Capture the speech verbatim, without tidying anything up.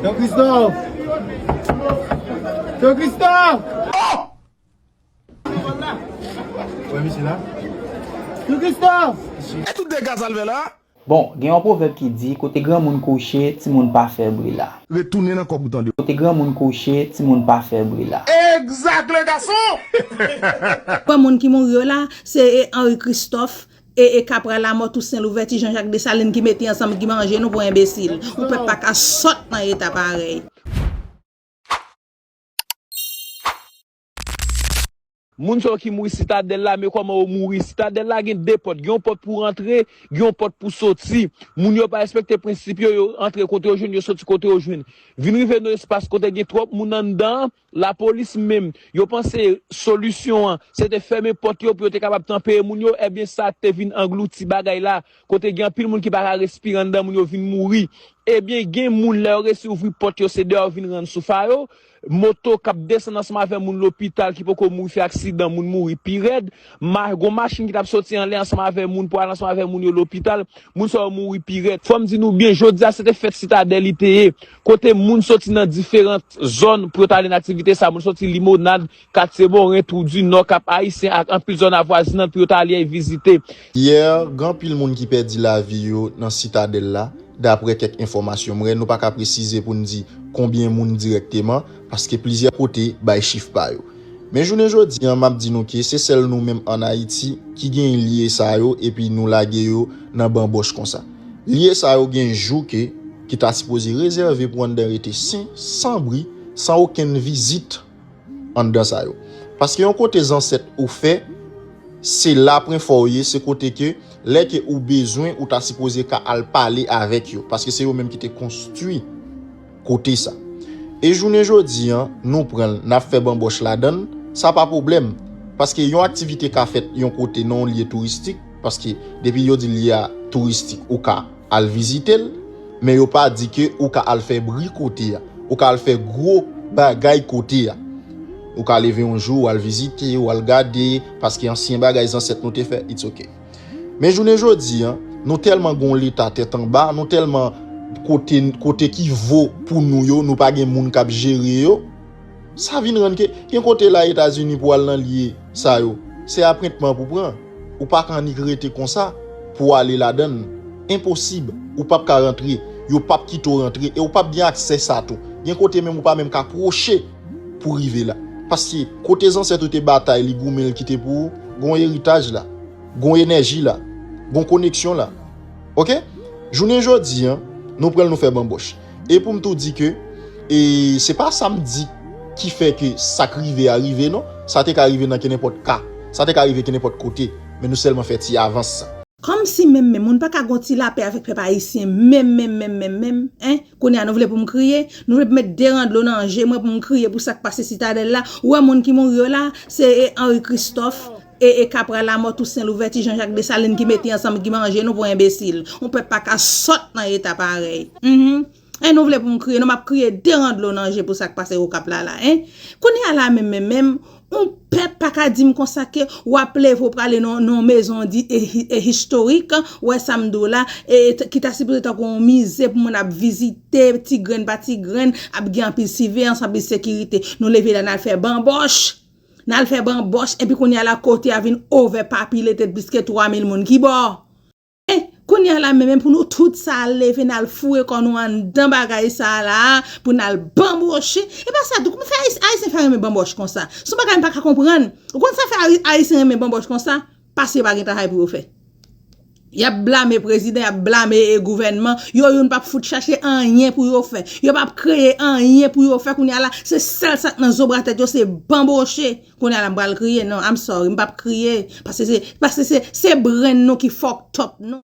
Jean Christophe! Jean Christophe! Wè misye la. Jean Christophe! E tout dega sa l fè la? Bon, gen yon pwovèb ki di, kote granmoun kouche, timoun pa fè bri la. Retounen nan kòb ou tande. Kote granmoun kouche, timoun pa fè bri la. Exact, le garçon! Wè moun ki mouri yo la, se e Henri Christophe, e, e Kapra Lamò, Tousen Louvèti, Jean Jacques Dessalines ki mete ansanm ki manje nou pou enbesil. Yon pèp pa ka sòt nan eta parèy. Moun sa yo ki mouri Sitadèl la, men kòman yo mouri. Sitadèl la gen de pòt. Gen yon pòt pou rantre, gen yon pòt pou soti. Moun yo pa respekte prensip yo, yo rantre kote yo jwenn, yo soti kote yo jwenn. Vin rive nan espas kote gen twòp moun anndan an, lapolis menm, yo panse solisyon an, se te fèmen pòt yo pou yo te kapab tanpere moun yo, ebyen sa te vin anglouti bagay la, kote gen anpil moun ki pa ka respire anndan, moun yo vin mouri. Ebyen, gen moun, lè yo resi ouvri pòt yo, se deyò yo vin rann souf a yo. Moto k ap desann ansanm avè moun lopital ki poko mouri fè aksidan, moun mouri pi rèd. Ma, gon machin ki t ap soti anlè ansanm avè moun pou al ansanm avè moun yo lopital, moun sa yo mouri pi rèd. Fò m di nou byen, jodi a se te fèt Sitadèl li te ye, kote moun soti nan diferan zòn pou yo t ale nan aktivite sa, moun soti Limonad, Katye Moren, Twou di Nò, Kap Ayisyen ak anpil zòn avwazinant pou yo t ale vizite. Yè, gen anpil moun ki pèdi lavi yo nan Sitadèl la, daprè kèk enfòmasyon. Mwen, nou pa ka presize pou n di konbyen moun dirèkteman, paske plizyè kote bay chif pa yo. Men jounen jodi a, m ap di nou ke se sèl nou menm ann Ayiti ki gen lye sa yo, epi nou lage yo nan banbòch konsa. Lye sa yo gen jou ke, ki ta sipoze rezève pou anndan rete sen, san bri, san okenn vizit anndan sa yo. Paske yon kote zansèt ou fè, se la pwen fò w ye, se kote ke lè ke ou bezwen, ou ta sipoze ka al pale avèk yo, paske se yo menm ki te konstwi kote sa. E jounen jodi a, nou pran l, n ap fè banbòch ladan l, sa pa pwoblèm. Paske yon aktivite ka fèt yon kote nan yon lye touristik, paske depi yo di lye a touristik, ou ka al vizite l, men yo pa di ke ou ka al fè bri kote a, ou ka al fè gwo bagay kote a. Ou ka leve yon jou, w al vizite, w al gade, paske ansyen bagay zansèt nou te fè, it's ok. Men jounen jodi a, nou tèlman gon leta tèt anba, nou tèlman kote, kote ki vo pou nou yo, nou pa gen moun k ap jere yo. Sa vin rann ke gen kote la Etazini pou al nan lye sa yo, se aprentman pou pran. Ou pa ka annik rete konsa pou w ale ladan l. Enposib. Ou p ap ka rantre. Yo p ap kite w rantre. E ou p ap gen aksè sa tou. Gen kote menm ou pa menm ka pwoche pou rive la. Paske kote zansèt ou te batay, li goumen, l kite pou ou, gon eritaj la. Gon enèji la. Gon koneksyon la. Ok? Jounen jodi a, nou pran l nou fè banbòch. E pou m tou di ke, e se pa sa m di ki fè ke sa k rive a rive non. Sa te ka rive nan kenenpòt ka. Sa te ka rive kenenpòt kote. Men nou sèlman fè ti avans sa. Kòmsi menm menm, moun pa ka gon ti lapè avèk pèp ayisyen menm, menm, menm, menm, menm, en? Kounye a nou vle pou m kriye? Nou vle pou m met de ran dlo nan je mwen pou m kriye pou sa k pase Sitadèl la? Ou wè moun ki mouri yo la, se e Henri Christophe, e, e Kapra Lamò, Tousen Louvèti, Jean Jacques Dessalines ki mete ansanm ki manje nou pou enbesil. Yon pèp pa ka sòt nan eta parèy. Mhm. E nou vle pou m kriye, non, m ap kriye de ran dlo nan je pou sa k pase Okap la la, en. Kounye a la menm, menm, menm, yon pèp pa ka di m konsa ke w ap leve w prale nan, nan yon mezon di, e, e istorik, wè sa m di w la, e, t- ki ta sipoze tankou yon mize pou moun ap vizite, ti grenn pa ti grenn, ap gen anpil siveyans, anpil sekirite. Nou leve la, n al fè banbòch. N al fè banbòch, epi kounye a la, kote a vin overpopulated, plis ke twa mil moun. Ki bò? E kounye a la menm, menm pou nou tout sa al leve, n al foure kò nou anndan bagay sa a la, pou n al banbòche. E pa sa tou, kòman fè Ayis- Ayisyen fè renmen banbòch konsa? Se yon bagay m pa ka konprann. Ou konn sa fè Ayi- Ayisyen renmen banbòch konsa? Paske yo pa gen travay pou yo fè. Y ap blame prezidan, y ap blame, e, gouvènman. Yo youn p ap fout chache anyen pou yo fè. Yo p ap kreye anyen pou yo fè. Kounye a la, se sèl sa k nan zobra tèt yo, se banbòche. Kounye a la, m pral kriye. Non, I'm sorry, m p ap kriye. Paske se, paske se, se brain nou ki fucked up, non.